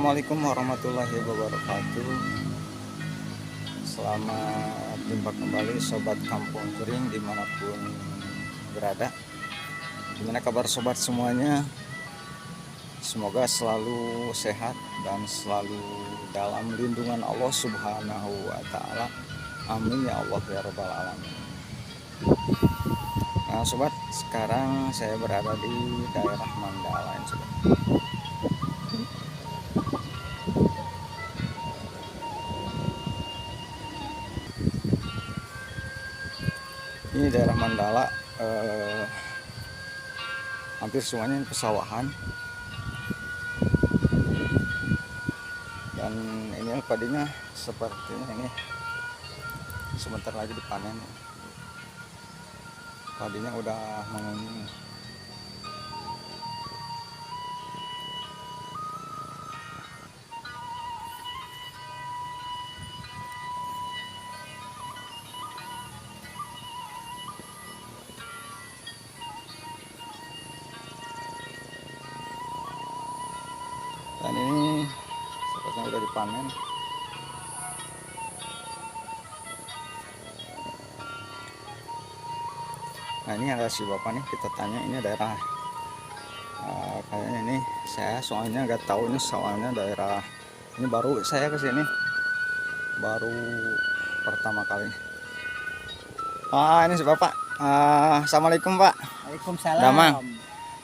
Assalamualaikum warahmatullahi wabarakatuh. Selamat jumpa kembali Sobat Kampung Kuring dimanapun berada. Gimana kabar sobat semuanya? Semoga selalu sehat dan selalu dalam lindungan Allah Subhanahu wa Ta'ala. Amin ya Allah ya Rabbal Alamin. Nah sobat, sekarang saya berada di daerah Mandala ini, sobat. Ini daerah Mandala, hampir semuanya pesawahan. Dan ini padinya sepertinya ini sebentar lagi dipanen. Padinya udah menguning. Dan ini sepertinya udah dipanen. Nah ini ada si bapak nih, kita tanya ini daerah kayaknya ini saya soalnya nggak tahu ini, soalnya daerah ini baru saya ke sini, baru pertama kali. Ah ini si bapak. Assalamualaikum Pak. Waalaikumsalam. Damang.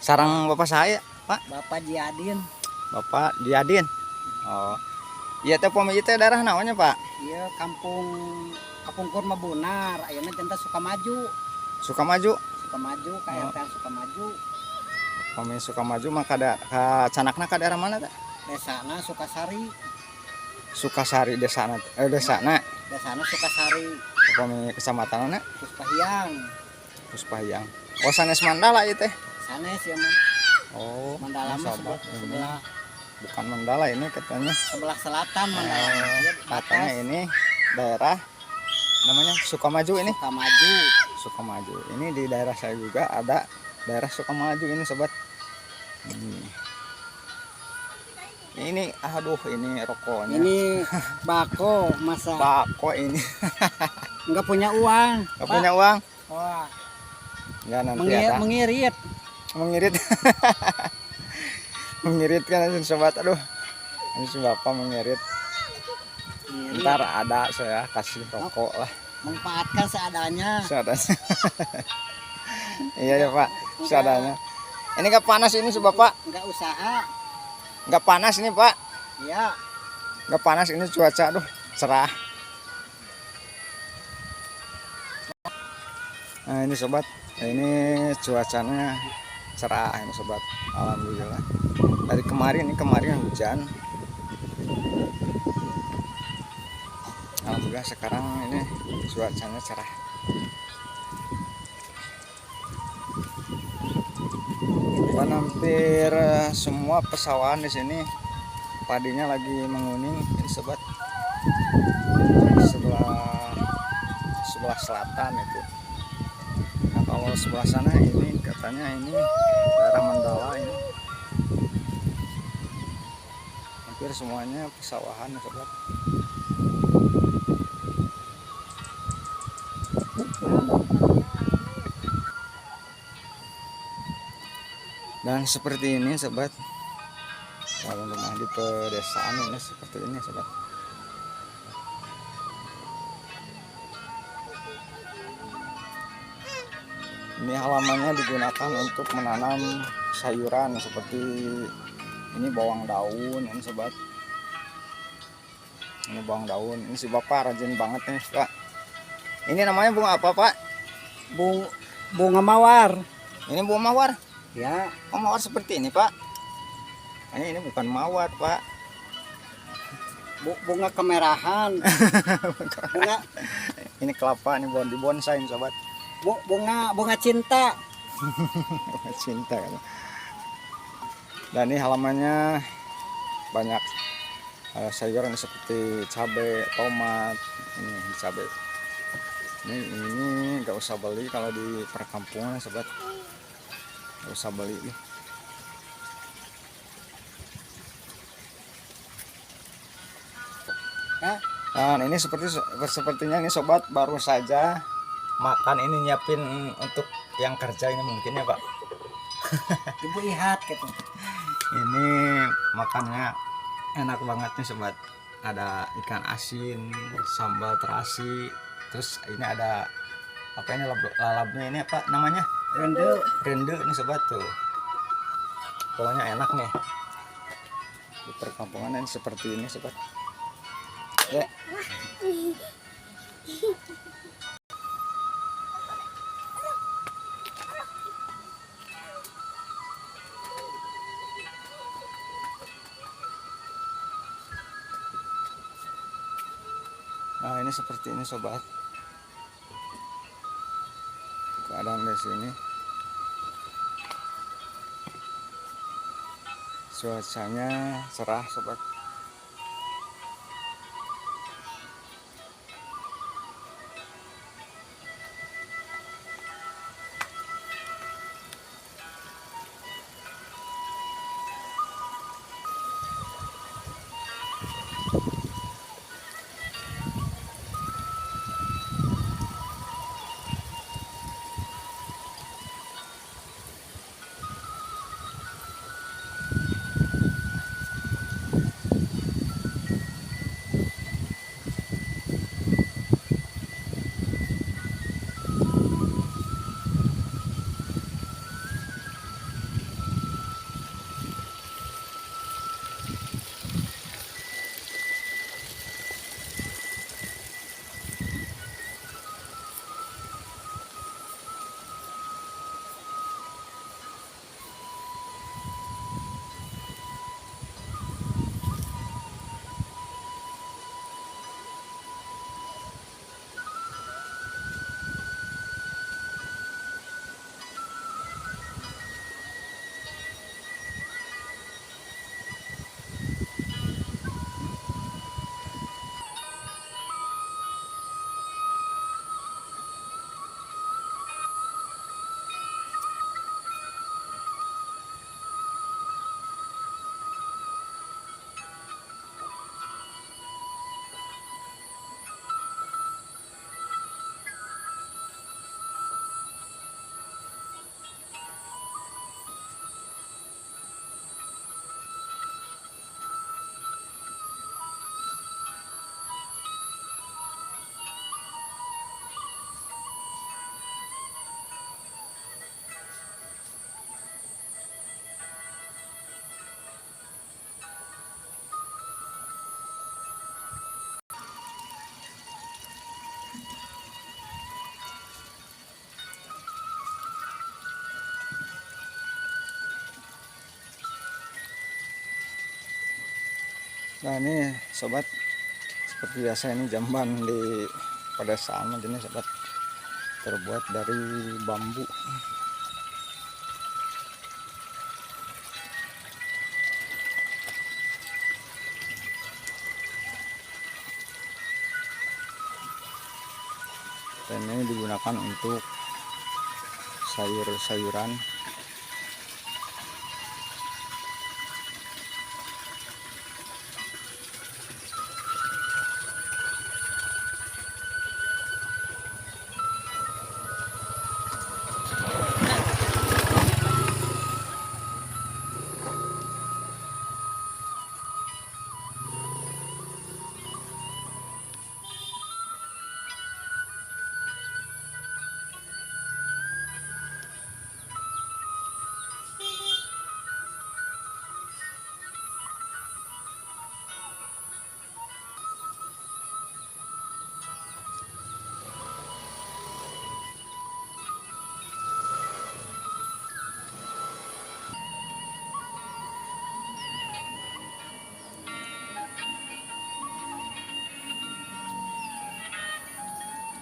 Sareng bapak saya Pak. Bapak Jiadin. Bapak Diadin. Oh. Iya teh pami teh daerah naonnya Pak? Iya kampung Kapungkur Mabunar, ayeuna janten Sukamaju. Sukamaju. Sukamaju, KRT Sukamaju. Pami Sukamaju mah ka canakna ka daerah mana teh? Desana Sukasari. Sukasari desana, desana. Desana Sukasari. Pami kecamatanna? Puspahiang. Puspahiang. Oh sanes Mandala ieu teh. Sanes ya mah. Oh, Mandala mah sobat, ini sebelah, bukan Mandala ini katanya. Sebelah selatan Mandala. Ya, Katanya ini daerah namanya Sukamaju ini. Sukamaju. Sukamaju. Ini di daerah saya juga ada daerah Sukamaju ini sobat. Ini aduh ini rokoknya. Ini bako masa. Bako ini. Nggak punya uang. Nggak punya uang. Wah. Nggak, nanti ada. Mengirit. Mengirit. Mengirit kan sobat, aduh. Ini si bapak mengirit. Mengirit. Ntar ada saya kasih rokok lah. Manfaatkan seadanya. Seadanya. Iya ya Pak, seadanya. Ini nggak panas ini si bapak. Nggak usaha. Nggak panas ini Pak. Iya. Nggak panas ini cuaca, aduh cerah. Nah ini sobat, ini cuacanya cerah ini sobat, alhamdulillah. Dari kemarin, ini kemarin hujan. Alhamdulillah sekarang ini cuacanya cerah. Dan hampir semua pesawahan di sini padinya lagi menguning ini sobat. Sebelah selatan itu. Nah kalau sebelah sana ini katanya ini daerah Mandala ini. Hampir semuanya pesawahan sobat. Dan seperti ini sobat, kalau rumah di pedesaan ini seperti ini sobat. Ini halamannya digunakan untuk menanam sayuran seperti ini bawang daun ini sobat. Ini bawang daun, ini si bapak rajin banget nih Pak. Ini namanya bunga apa Pak? Bunga mawar. Ini bunga mawar? Ya. Oh, mawar seperti ini Pak. Ini bukan mawar Pak. Bunga kemerahan. Bunga. Ini kelapa nih, di bonsai nih, sobat. Bunga cinta. Bunga cinta kan. Dan ini halamannya banyak sayuran seperti cabai, tomat. Ini cabai. Ini nggak usah beli kalau di perkampungan sobat. Nggak usah beli nih. Ya. Nah, ini sepertinya ini sobat baru saja makan, ini nyiapin untuk yang kerja ini mungkin ya Pak. Ibu ihat gitu. Ini makannya enak banget nih sobat. Ada ikan asin, sambal terasi, terus ini ada apa ini lalabnya ini apa namanya? Rende. Rende nih sobat tuh. Pokoknya enak nih. Di perkampungan ini seperti ini sobat. Ya. Nah, ini seperti ini sobat. Keadaan di sini. Cuacanya cerah sobat. Nah ini sobat, seperti biasa ini jamban di pedesaan ini sobat, terbuat dari bambu. Dan ini digunakan untuk sayur-sayuran.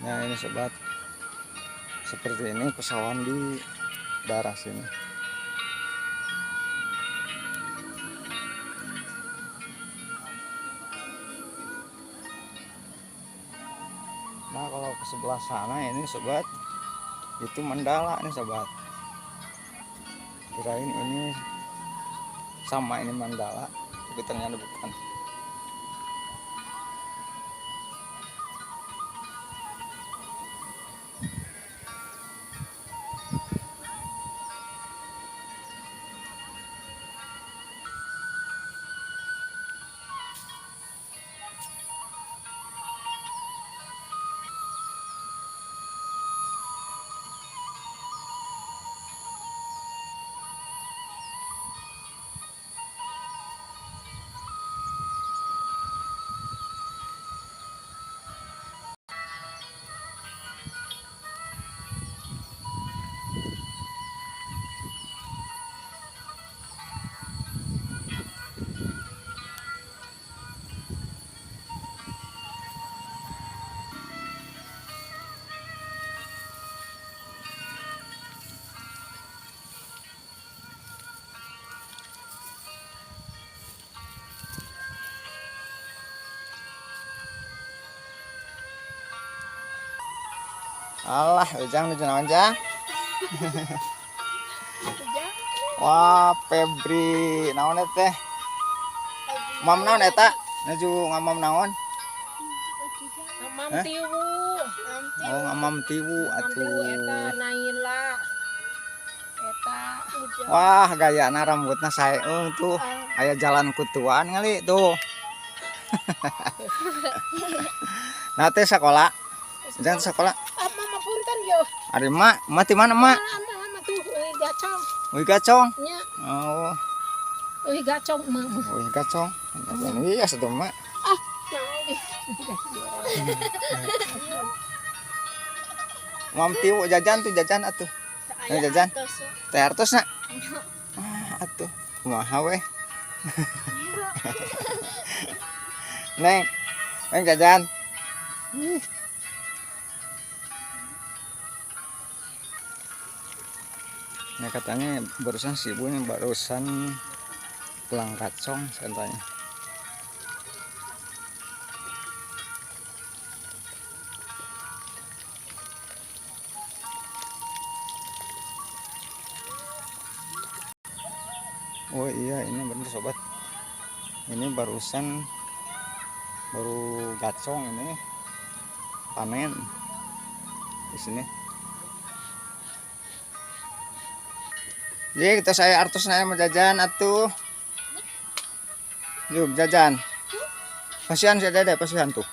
Nah ini sobat, seperti ini pesawahan di daerah sini. Nah kalau ke sebelah sana ini sobat, itu Mandala nih sobat. Kirain ini sama ini Mandala, tapi ternyata bukan. Alah, Ujang nuju naon Jang? Wah, Febri naon eta teh? Mam naon eta? Nuju ngamam naon? Ngamam tiwu. Oh, ngamam tiwu atuh. Eta Naila. Eta. Wah, gayana rambutna saeung tuh. Aya jalan kutuan kali tuh. Nah, teh sekolah. Jangan sekolah. Ah, mama punten yo. Ari mak, mak di mana mak? Mama tuh euy gacong. Wih gacong. Nya. Oh, Euy gacong mah. wih gacong. Iya, satu mak. Ah, naon. Mam tiwu jajan tuh jajan atuh. Ayo jajan. Teh artos nak. Ah, atuh. Kumaha weh. Neng, neng jajan. Ih. Nah katanya barusan si ibu ini barusan pulang kacong katanya. Oh iya ini bener sobat. Ini barusan baru gacong ini panen di sini. Jadi kita saya artos naya mau jajan atuh. Yuk jajan. Pasihan si Dede, pasihan tuh.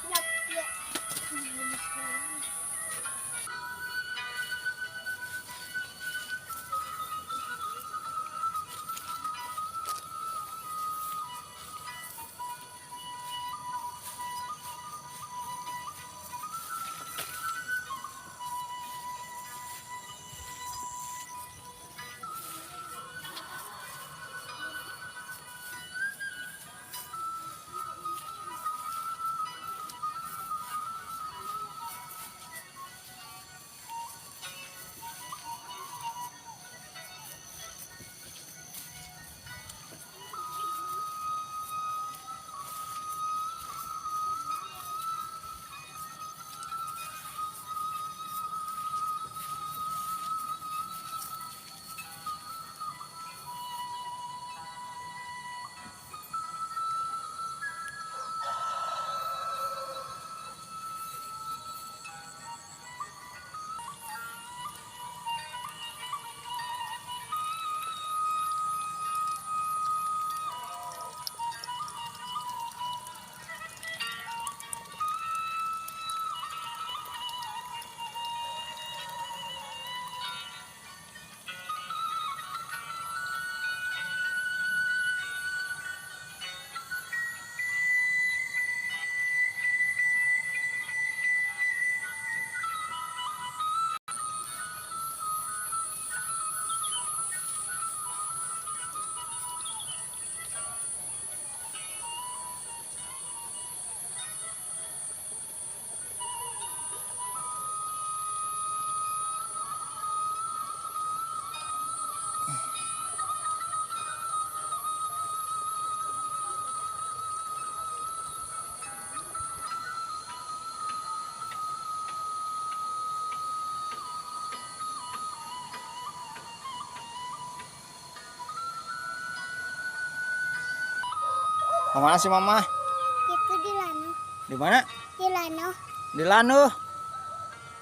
Kemana sih mama? Itu di Lano. Di mana? Di Lano. Di Lano.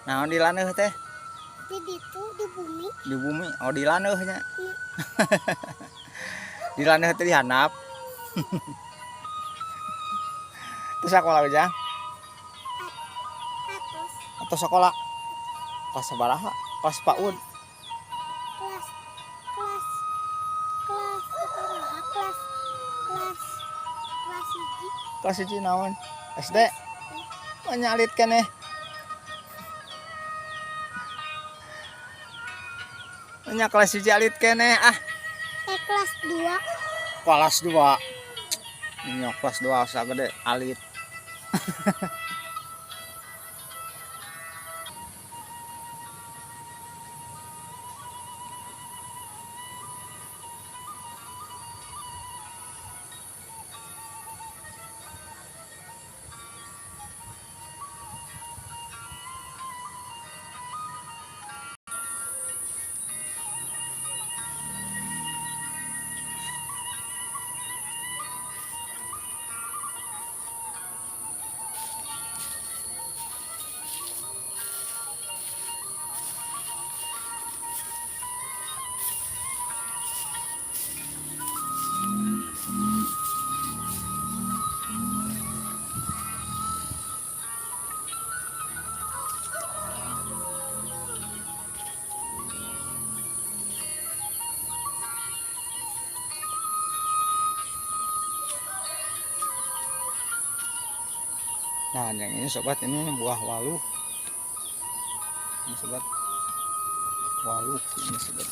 Nah, di Lano teh. Di itu di bumi. Di bumi. Oh, di Lano nya. Di Lano teh di handap. Terus sekolah Ujang? Atas. Atau sekolah? Kelas sabaraha? Kelas PAUD. Kelas kelas kelas sabaraha? Kelas kelas kelas hiji. Kelas hiji naon? SD. Oh, nyalit keneh. Nya kelas hiji alit keneh ah. Kelas 2. Kelas 2. Nya kelas 2 asa gede alit. Nah, yang ini, sobat, ini buah waluh. Ini, sobat, waluh ini, sobat.